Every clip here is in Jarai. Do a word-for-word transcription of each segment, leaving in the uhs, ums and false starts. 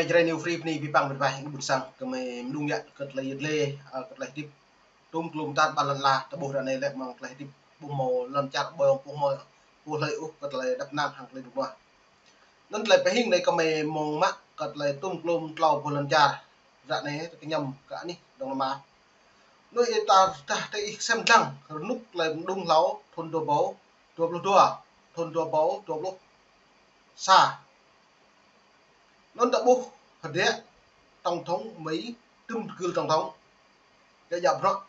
Jrai New Free bơni abih bang met wa ƀing ƀôn sang, gơmơi mơđung yă kơ tơlơi yơh lĕ, ơ, kơ tơlơi hơdip. Tôm klôm tar ƀar lŏn ala, tơƀuh ră anai lĕ mơ̆ng tơlơi hơdip ƀu hmâo lŏn čar ƀơi ƀu hmâo ƀu hlơi ôh kơ tơlơi đăp năng hăng tơlơi ƀu ƀuah. Anŭn tơlơi pơhing anai gơmơi mơ̆ng mă kơ tơlơi tôm klôm tlâo boh lŏn čar. Ră anai tơñăm kơ anih Đông Nam Á. Anŭn ih ta dah tơ ih sem lăng, rơnŭk tơlơi mơđung hlâo thun dua ƀâo dua pluh dua, thun dua ƀâo dua pluh sa. Anŭn ta ƀuh hơdră tổng thống Mỹ, tơm tơgưl tổng thống. Djă djă bruă.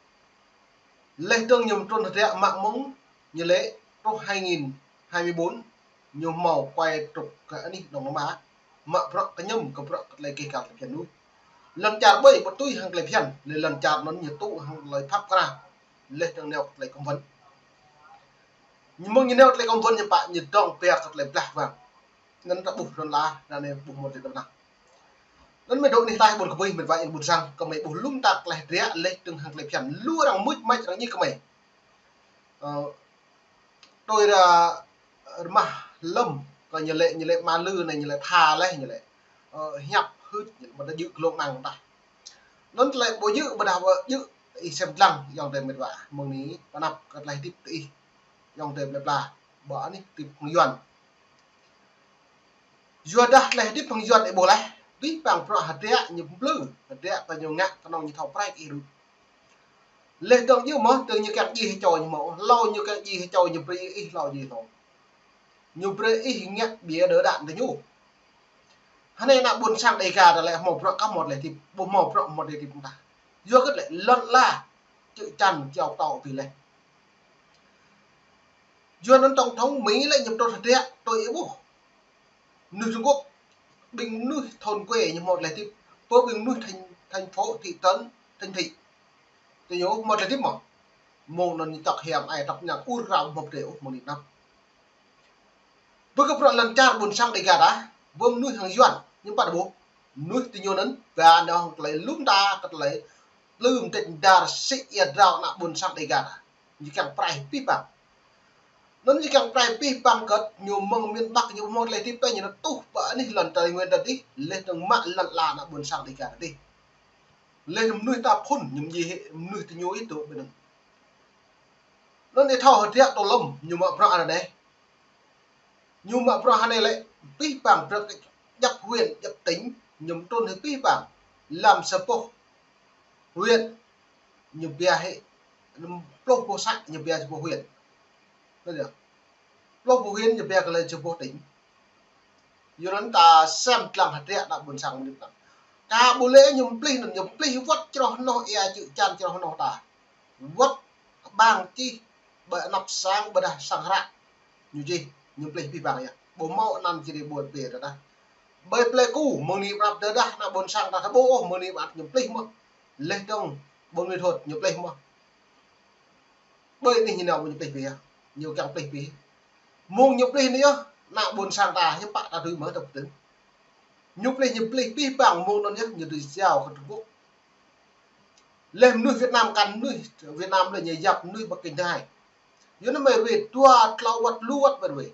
Leh dơ̆ng ñu trŭn hơdră mă mơ̆ng ñu lĕ truh hai nghìn hai mươi bốn, ñu hmâo quay trục kơ anih Đông Nam Á. Mă bruă kơñăm kơ bruă kơ tơlơi keh kal tơlơi phiăn ñu. Lŏn čar ƀơi ƀu tui hăng tơlơi phiăn, lĕ lŏn čar anŭn ñu tŭ hăng tơlơi phap kra. Leh dơ̆ng nao kơ tơlơi cấm vận. Ñu mơ̆ng ñu nao tơlơi cấm vận ñu pă ñu dŏng pia kơ tơlơi blah wang. Anŭn ta ƀuh lŏn ala, ră anai ƀu hmâo tơlơi đăp năng. Anŭn mơ̆ dŏ anih ataih ƀôn kơbơi met wa ƀing ƀôn sang, gơmơi ƀuh lŏm ta tơlơi hơdră leh dơ̆ng hăng tơlơi phiăn. Lu arăng mŭt mač arăng ñik gơmơi. Ơ, tui ra rơmah lŏm, kơ ñu lĕ, ñu lĕ mă lư anai ñu lĕ tha leh ñu lĕ. Ơ, hiăp hưč, ñu lĕ ƀu ta djơ̆ glông năng tah. Anŭn tơlơi ƀu djơ̆ ƀu dah ƀu djơ̆, ih sem lăng, ayŏng adơi met wa, mơ̆ng anai, pơanăp kơ tơlơi hơdip tơ ih, ayŏng adơi plơi pla, ƀơi anih hơdip hăng Yuan. Yua dah tơlơi hơdip hăng Yuan ih ƀuh leh, abih bang bruă hơdră ñu pơblư̆, hơdră kơ ñu ngă kơnơ̆ng ñu thâo prai kơ ih rŭ. Leh dơ̆ng yơh mơ̆, tơ ñu kiăng djai hơčâo ñu mơ̆, hlâo ñu kiăng djai hơčâo ñu brơi ih hlâo djai hlâo. Ñu brơi ih ngă ƀiă đơ đă tơ ñu. Hơnai ană ƀôn sang Đêga ta lĕ hmâo bruă kơ hmâo tơlơi hơdip, ƀu hmâo bruă hmâo tơlơi hơdip tah. Yua kơ lĕ lŏn ala, čư̆ čan kiao tâo abih leh. Yua anŭn tổng thống Mỹ lĕ ñu trŭn hơdră, tui ih ƀuh. Mơnuih Trung Quốc, ƀing mơnuih thôn quê ñu hmâo tơlơi hơdip, pơ ƀing mơnuih thành, thành phố, thị trấn, thành thị. Tơ ñu hmâo tơlơi hơdip mơ̆. Mơ̆ng anŭn ñu tŏk hiam ai tŏk ñang ur rao hmâo tơlơi ôh mơ̆ng anai năm. Bơ kơ bruă lŏn čar ƀôn sang Đêga ta, ƀơi mơnuih hăng Yuan, ñu pă ta ƀuh. Mơnuih tơ ñu anŭn, ba nao hăng tơlơi lŏm ta, kơ tơlơi lơ̆m tĕt dar sĭ ia drao ană ƀôn sang Đêga ta. Ñu kiăng prai abih bang. Anŭn ñu kiăng prai abih bang kơ ñu mơ̆ng miền Bắc ñu hmâo tơlơi hơdip tơ ñu nao tuh pơ anih lŏn Tây Nguyên ta dih, leh dơ̆ng mă lŏn ala ană ƀôn sang Đêga ta dih. Leh mơnuih ta phŭn, ñu mơñi hĭ, mơnuih tơ ñu ih dŏ ƀơi anŭn. Anŭn ih thâo hơdră tơ lŏm, ñu mă bruă ră anai. Ñu mă bruă ră anai lĕ, abih bang bruă djăp huyện, djăp tỉnh, ñu trŭn hĭ abih bang. Lăm sa boh huyện, ñu ba hĭ, pluh boh xã, ñu ba sa boh huyện. Anŭn yơh. Pluh boh huyện, ñu ba kơ lĕ sa boh tỉnh. Yua anŭn ta sem lăng hơdră ană ƀôn sang mơnuih ta. Kơ ƀu lĕ ñu plih anŭn, ñu plih wơ̆t čroh hnoh ia čư̆ čan čroh hnoh ta. Wơ̆t kơƀang čih, ƀơi anăp sang, ƀơi dah sang hră. Ñu čih, ñu plih abih bang yơh. Ƀu hmâo anăn čih ƀơi pê tơdah. Ƀơi Pleiku, mơ̆ng anai pơanăp tơdah, ană ƀôn sang ta ƀuh ôh, mơ̆ng anai pơanăp ñu plih mơ̆n. Leh dơ̆ng, ƀôn Mê Thuột, ñu plih mơ̆n. Ƀơi anih ñu nao ñu plih pê yơh. Ñu kiăng plih pê. Mơ̆ng ñu plih anai yơh, ană ƀôn sang ta, hiư̆m pă ta dưi mơ̆ ta pơtưng. Ñu plih, ñu plih abih bang mơ̆ng anŭn yơh, ñu dưi jao kơ Trung Quốc. Leh mơnuih Việt Nam kăn mơnuih Việt Nam lĕ ñu yap mơnuih Bắc Kinh thứ hai. Yua anŭn mơi ruai dua tlâo wơ̆t lu wơ̆t mơi ruai.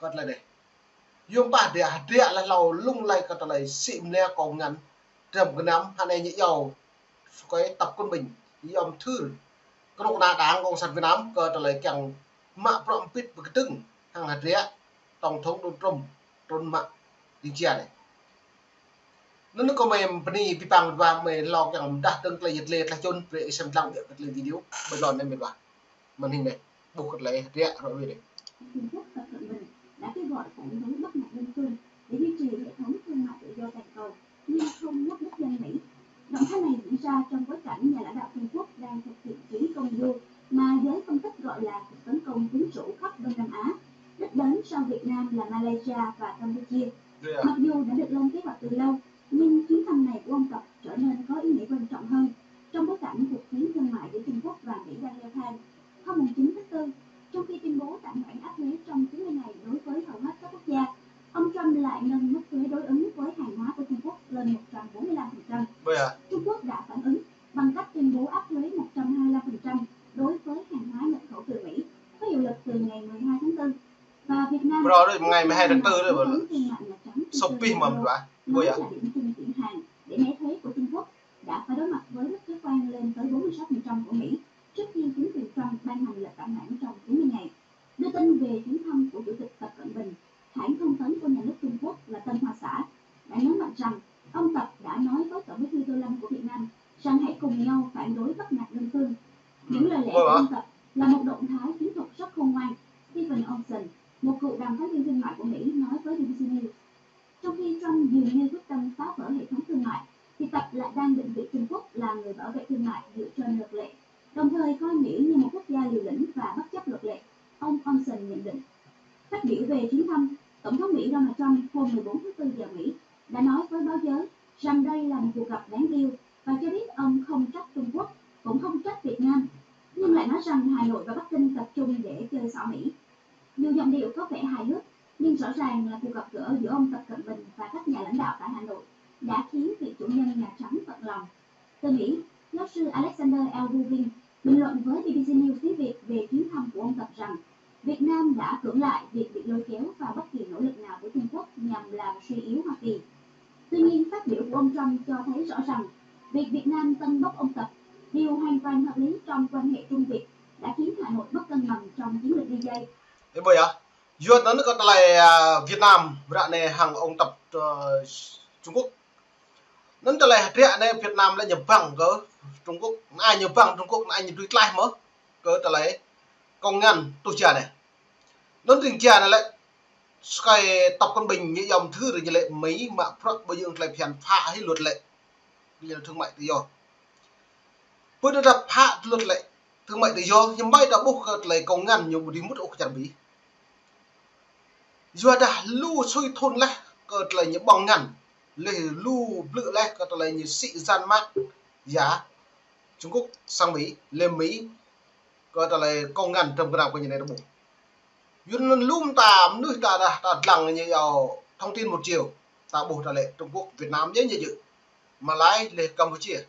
Kơ tơlơi anai. Yua pă hơdră, hơdră leh hlâo lŭng lăi kơ tơlơi sĭ mơnia kông ngăn. Trăm gơnam, hơnai ñu iâu. Sơkơi tập quân binh. Yom thưr. Kơnuk kơna Đảng Cộng sản Việt Nam kơ tơlơi kiăng mă bruă pit pơkơdơ̆ng. Hăng hơdră. Tổng thống Donald Trump. Trŭn mă. Ding cia anai. Anŭn kơ mơi bơni abih bang met wa mơi lŏk kiăng mơdah dơ̆ng tơlơi yơh lĕ tơlơi čun brơi ih sem lăng ƀiă kơ tơlơi video. Ƀơi lŏn anai met wa. Màn hình anai. Ƀuh kơ tơlơi hơdră ră ruai anai. Trung Quốc và Thuận Bình đã kêu gọi phản đối bắt nạt nhân quyền để duy trì hệ thống thương mại tự do toàn cầu, nhưng không nhắc đến dân Mỹ. Động thái này diễn ra trong bối cảnh nhà lãnh đạo Trung Quốc đang thực hiện chuyến công du mà giới phân tích gọi là cuộc tấn công chính chủ khắp Đông Nam Á, đích đến sau Việt Nam là Malaysia và Campuchia. Mặc dù đã được lên kế hoạch từ lâu, nhưng chuyến thăm này của ông Tập trở nên có ý nghĩa quan trọng hơn trong bối cảnh cuộc chiến thương mại giữa Trung Quốc và Mỹ đang leo thang. Hôm mùng chín tháng tư, trong khi tuyên bố tạm hoãn áp thuế trong chín mươi ngày đối với hầu hết các quốc gia, ông Trump lại nâng mức thuế đối ứng với hàng hóa của Trung Quốc lên một trăm bốn mươi lăm phần trăm. Trung Quốc đã phản ứng bằng cách tuyên bố áp thuế một trăm hai mươi lăm phần trăm đối với hàng hóa nhập khẩu từ Mỹ, có hiệu lực từ ngày mười hai tháng tư. Và Việt Nam ngày mười hai tháng tư đấy, thương mại Nhà Trắng Sopih mà nói là điểm chung chuyển Trump của Mỹ trước khi chính quyền Trump ban hành lệnh tạm hoãn trong chín mươi ngày. Đưa tin về chuyến thăm của Chủ tịch Tập Cận Bình, hãng thông tấn của nhà nước Trung Quốc là Tân Hoa Xã đã nhấn mạnh rằng ông Tập đã nói với Tổng bí thư Tô Lâm của Việt Nam rằng hãy cùng nhau phản đối bắt nạt đơn phương. Những lời lẽ của ông Tập là một động thái chiến thuật rất khôn ngoan, Stephen Olson, một cựu đàm phán viên thương mại của Mỹ, nói với B B C News. Trong khi Trump dường như quyết tâm phá vỡ hệ thống thương mại, thì Tập lại đang định vị Trung Quốc là người bảo vệ thương mại dựa trên luật lệ, đồng thời coi Mỹ như một quốc gia liều lĩnh và bất chấp luật lệ, ông Olson nhận định. Phát biểu về chuyến thăm, Tổng thống Mỹ Donald Trump hôm mười bốn tháng tư giờ Mỹ đã nói với báo giới rằng đây là một cuộc gặp đáng yêu và cho biết ông không trách Trung Quốc, cũng không trách Việt Nam, nhưng lại nói rằng Hà Nội và Bắc Kinh tập trung để chơi xỏ Mỹ. Dù giọng điệu có vẻ hài hước, nhưng rõ ràng là cuộc gặp gỡ giữa ông Tập Cận Bình và các nhà lãnh đạo tại Hà Nội đã khiến vị chủ nhân Nhà Trắng phật lòng. Từ Mỹ, giáo sư Alexander L. Rubin bình luận với B B C News tiếng Việt về chuyến thăm của ông Tập rằng Việt Nam đã cưỡng lại việc bị lôi kéo vào bất kỳ nỗ lực nào của Trung Quốc nhằm làm suy yếu Hoa Kỳ. Tuy nhiên, phát biểu của ông Trump cho thấy rõ rằng việc Việt Nam tân bốc ông Tập, điều hoàn toàn hợp lý trong quan hệ Trung Việt, đã khiến Hà Nội mất cân bằng trong chiến lược đi dây. Ê, ƀơi à? Yua anŭn kơ tơlơi, à, Việt Nam, ră anai hăng ông Tập, ờ, Trung Quốc. Anŭn tơlơi hơdră anai Việt Nam lĕ ñu ƀơ̆ng kơ Trung Quốc, anai ñu ƀơ̆ng Trung Quốc, anai ñu đuaĭ tlaih mơ̆ kơ tơlơi kông ngăn tuh ja anai. Anŭn tring ja anai lĕ, sơkai Tập Cận Bình ñu yom thư rơi ñu lĕ Mỹ mă bruă ƀơi yơ̆ng tơlơi phiăn phă hĭ luật lệ, ñu lĕ thương mại tự do. Ƀơi anŭn ta phă luật lệ thương mại tự do, hiư̆m ƀai ta ƀuh kơ tơlơi kông ngăn ñu ƀu dưi mŭt ôh kơ čar Mỹ. Yua dah lu sui thŭn laih kơ tơlơi ñu ƀơ̆ng ngăn, laih lu blư̆ laih kơ tơlơi ñu sĭ gian mă ya Trung Quốc sang Mỹ, lĕ Mỹ kơ tơlơi kông ngăn tơm kơnam kơ ñu anai ta ƀuh. Yua anŭn lŏm ta mơnuih ta dah ta dlăng ñu yua thông tin một chiều, ta ƀuh tơlơi Trung Quốc, Việt Nam ñu ñu jơ̆. Malai, laih Campuchia.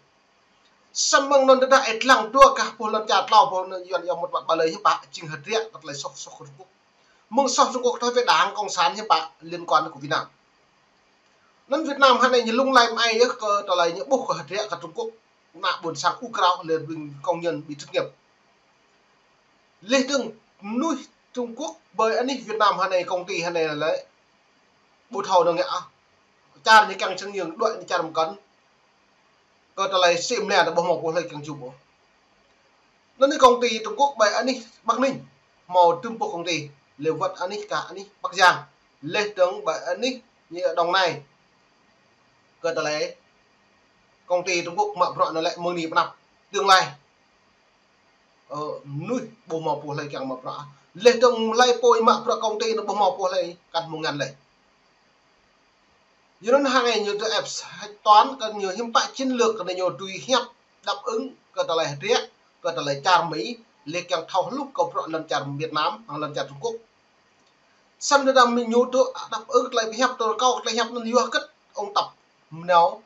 Samơ̆ anŭn tơdah ih dlăng dua gah pô lŏn čar tlâo pô anŭn Yuan yua một mặt ba lời hiư̆m pă, jing hơdră kơ tơlơi soh soh kơ Trung Quốc. Mơ̆ng soh Trung Quốc tơl wơ̆t Đảng Cộng sản hiư̆m pă liên quan kơ Việt Nam. Anŭn Việt Nam hơnai ñu lung lay mơai yơh kơ tơlơi ñu ƀuh kơ hơdră kơ Trung Quốc. Ană ƀôn sang ur krao lĕ ƀing công nhân bị thất nghiệp. Laih dơ̆ng mơnuih Trung Quốc ƀơi anih Việt Nam hơnai công ty hơnai lĕ ƀu thâo nao ngă ah. Čar ñu kiăng sưng yơ̆ng đuaĭ anai čar mơkăn. Kơ tơlơi sĭ mơnia ta ƀuh hmâo pô hlơi kiăng čup ôh. Anŭn anai công ty Trung Quốc ƀơi anih Bắc Ninh hmâo dŭm pluh công ty, lĕ wơ̆t anih kah anih Bắc Giang. Laih dơ̆ng ƀơi anih ñu Đồng Nai. Kơ tơlơi công ty Trung Quốc mă bruă anŭn lĕ mơ̆ng anai pơ anăp tương lai. Ơ, mơnuih ƀu hmâo pô hlơi kiăng mă bruă. Laih dơ̆ng hlơi pô mă bruă công ty anŭn ƀu hmâo pô hlơi kăn hmâo ngăn lĕ. Yua anŭn hăng ai ñu tơ ĕp hơtoan kơ ñu hiư̆m pă chiến lược kơ ñu tui hiăp đáp ứng kơ tơlơi hơdră, kơ tơlơi čar Mỹ, laih kiăng thâo hluh kơ bruă lŏn čar Việt Nam, hăng lŏn čar Trung Quốc. Samơ̆ tơdah mơ̆ ñu tơ đáp ứng tơlơi hiăp tơ rơkâo tơlơi hiăp anŭn yua hơget ông Tập mơnao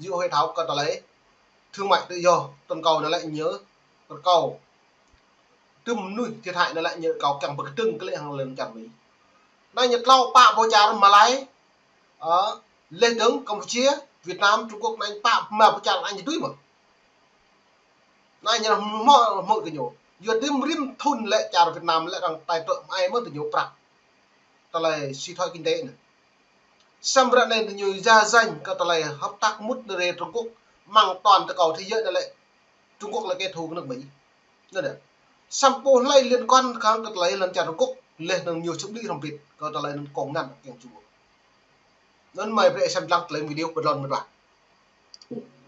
yua hơi thâo kơ tơlơi thương mại tự do, tơm kâo anŭn lĕ ñu rơkâo. Tơm mơnuih thiệt hại anŭn lĕ ñu rơkâo kiăng pơkơdơ̆ng kơ lĕ hăng lŏn čar Mỹ. Anai ñu tlâo pă pô čar Malai, ơ, laih dơ̆ng Campuchia, Việt Nam, Trung Quốc anai pă rơma pô čar anai ñu tui mơ̆. Anai ñu hmâo hmâo kơ ñu. Yua rĭm rĭm thŭn lĕ čar Việt Nam lĕ arăng tai trơ̆ mơai mơ̆n tơ ñu prăk. Tơlơi suy thoái kinh tế anai. Samơ̆ ră anai ñu gia danh kơ tơlơi hợp tác mŭt anai rê Trung Quốc mơ̆ng toàn tơ kâo thế giới anai lĕ Trung Quốc là kẻ thù kơ nước Mỹ. Anŭn đah. Samơ̆ pô hlơi liên quan kơ tơlơi lŏn čar Trung Quốc laih anŭn ñu sŭp đĭ hrŏm bit kơ tơlơi anŭn kông ngăn kiăng Trung Quốc. Anŭn mơi brơi sem lăng tơlơi video ƀơi lŏn mơ̆n lah.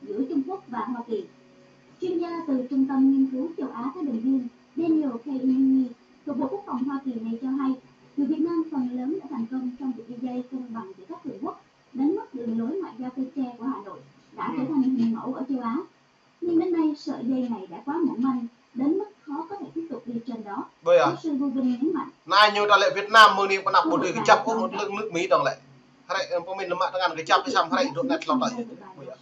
Giữa Trung Quốc và Hoa Kỳ. Chuyên gia từ Trung tâm Nghiên cứu Châu Á Thái Bình Dương Daniel K. Inouye thuộc Bộ Quốc phòng Hoa Kỳ này cho hay, dù Việt Nam phần lớn đã thành công trong việc đi dây cân bằng giữa các cường quốc, đến mức đường lối ngoại giao tơ tre của Hà Nội đã trở thành hình mẫu ở châu Á. Nhưng đến nay, sợi dây này đã quá mỏng manh, đến mức khó có thể tiếp tục đi trên đó. Ƀơi à? Giáo sư Wu Vinh nhấn mạnh. Anai ñu ta lĕ Việt Nam mơ̆ng anai pơ anăp ƀu dưi kơjăp ôh mơ̆ng nước Mỹ dơ̆ng lĕ. Hrĕ, ơ, pơmĭn lơmă tơngan kơjăp, samơ̆ hrĕ dŏ net lŏng tơi. Ƀơi à?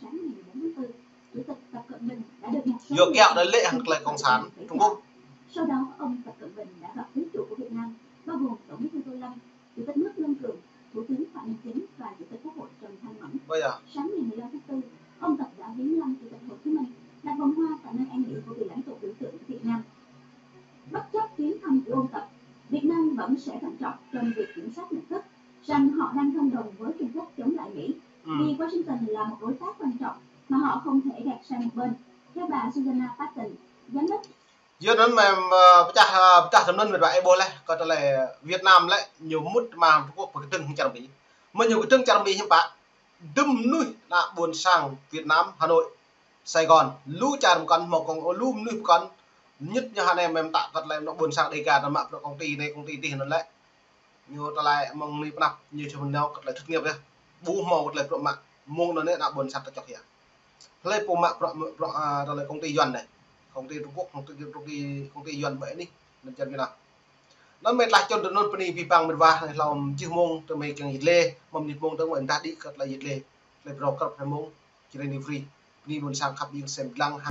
Chủ tịch Tập Cận Bình đã được một số người Yua kiăng đa lĕ hăng tơlơi cộng sản Trung Quốc. Sau đó, ông Tập Cận Bình đã gặp Thứ trưởng của Việt Nam, bao gồm Tổng bí thư Tô Lâm, Chủ tịch nước Lương Cường, Thủ tướng Phạm Minh Chính và Chủ tịch Quốc hội Trần Thanh Mẫn. Ƀơi à? Sáng ngày mười lăm tháng tư, ông Tập đã viếng lăng Chủ tịch Hồ Chí Minh, đặt vòng hoa tại nơi an nghỉ của vị lãnh tụ Việt là đối tác quan trọng mà họ không thể gạch sang một bên. Theo bà Susanna Patton, giám đốc Yua anŭn mơ̆, ơ, pơčah, ơ, pơčah tơnŭn mơ̆ ƀă ih ƀuh leh, kơ tơlơi Việt Nam lĕ, ñu mŭt mơ̆ng Trung Quốc pơ kơdơ̆ng čar Mi. Mơ̆ ñu kơdơ̆ng čar Mi hiư̆m pă, dŭm mơnuih ană ƀôn sang Việt Nam, Hà Nội, Sài Gòn, lu čar pơkŏn, hmâo kông, lu mơnuih pơkŏn, ñit ñu hơnai mơ̆ tă kơ tơlơi ană ƀôn sang Đêga, anŭn mă bruă công ty anai, công ty adih anŭn lĕ. Ñu tơlơi mơ̆ng anai pơ anăp, ñu čơmơ̆n nao kơ tơlơi thất nghiệp yơh. Ƀu hmâo kơ tơlơi bruă mă, mơ̆ng anŭn anai ană ƀôn sang tơčŏk yơh. Hlơi pô mă bruă, bruă, a, tơlơi công ty Yuan anai. Công ty Trung Quốc, công ty, công ty, công ty Yuan ƀơi anih, anŭn čar Việt Nam. Anŭn mơ̆ tơlơi čun tơnŭn bơni abih bang mơ̆n wa, anai hlâo jih mông tơ mơ̆ kiăng yit lĕ, mơ̆ng mơnit mông tơ mơ̆ dah đĭ kơ tơlơi yit lĕ. Tơlơi phrâo krăp hrơi mông, Jrai New Free. Bơni ƀôn sang khăp ƀing sem dlăng ha.